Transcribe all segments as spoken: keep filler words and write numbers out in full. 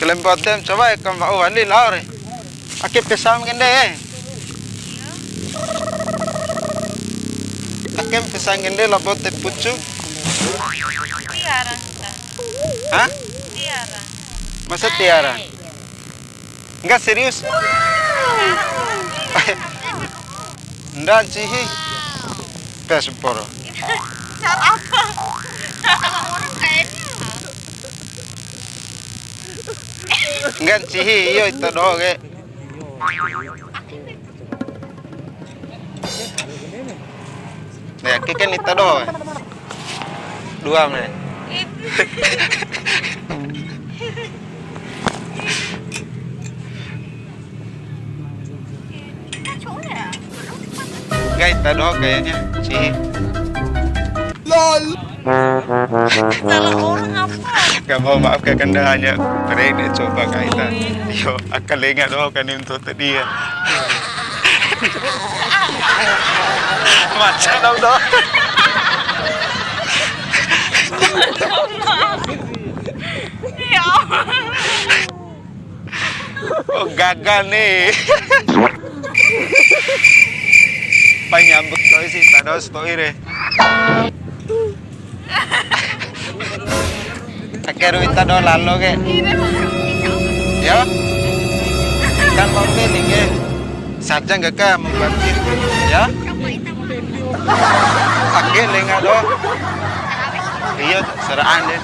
Kalembo adem coba e, kan wa'u wali lao re. Ake pesan kende e. Ake pesan kende labo te pucu. Tiara. Hah? Tiara. Masa tiara? Enggak serius. Ndak cihi. Pes poro. Cara apa? Orang kayaknya. Enggak cihi, iyo ita doho ke. Ya, ke kan ita doho. Dua me. Enggak ita doho kayaknya. Cihi. Lol. Salah orang apa? Gak mau maaf, kakanda hanya prank dia coba kaita. Yo, aka lenga doho kan untuk tadi ya. Maca dong doho. Ya Allah. Oh, gagal nih. Pai nyambut to'i si, ita doho sato'i re. Ake ru ita doho lalo ke. Yo. Kan mau ke ni ke. Saja enggak kah mau bantu. Ya. Ake lenga doho. Iyo, seraan deh.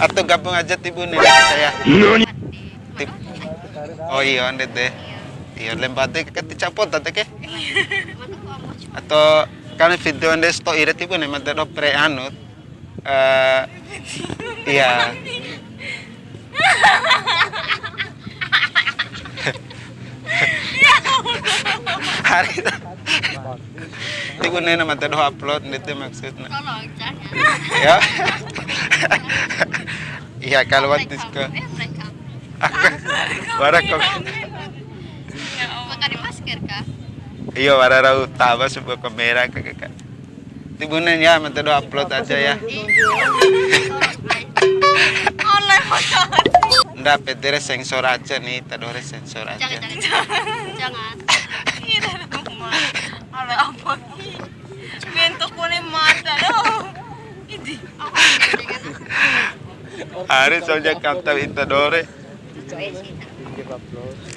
Atau gabung aja ti bune saya. Tip-, oh iya, ndede. Iya, lembo ade ke ti capo tante ke. Atau kan video nde sato'i re ti bune mada do pre anu. Eh, iya. Hari itu. Ti bune na mada doho upload, ndede maksudna. Tolong, jangan. Ya. Iya, kalau Frank waktu kamu, eh, Frank kamu. Aku, wara kok. Ya Allah. Pakai masker kah? Iya, wara rau taba sebuah kamera, Kak, Kak. Ti bune ya, mada doho upload aja ya. Iya. Oleh, oleh. Nda, pede re sensor aja nih, ita doho re sensor aja. Jangan, jangan. Jangan. Iya, dah, dah, Mak. Oleh apa? Bentuk kuning mata doh. Ini. Ari soja kantau ita doho re.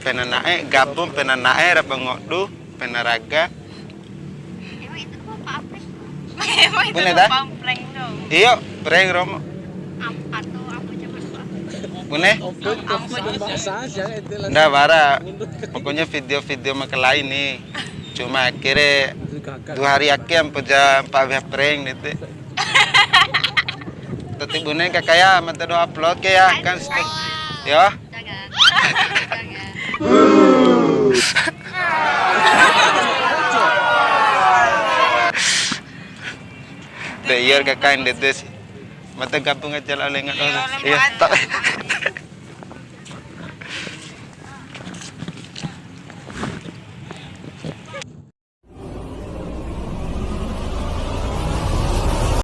Pena na'e, gabung pena na'e, ra bangodu, pena raga. Emang itu tuh apa, apa? Emang itu Bune tuh dah? Prank dong. Iyo, prank romo. Apa tuh? Apa coba, coba? Bune? Ampun, ampun. Nda wara. Pokoknya video-video makalai nih. Cuma akhirnya dua hari ake ampo ja mpa wea prank gitu. Tati bune kakaya, mada doho upload ke ya, kan. Yo. Jangan. Jangan. De, iya, kaka ndede sih. Mada gabung aja lah, lenga doho. Iya, tak.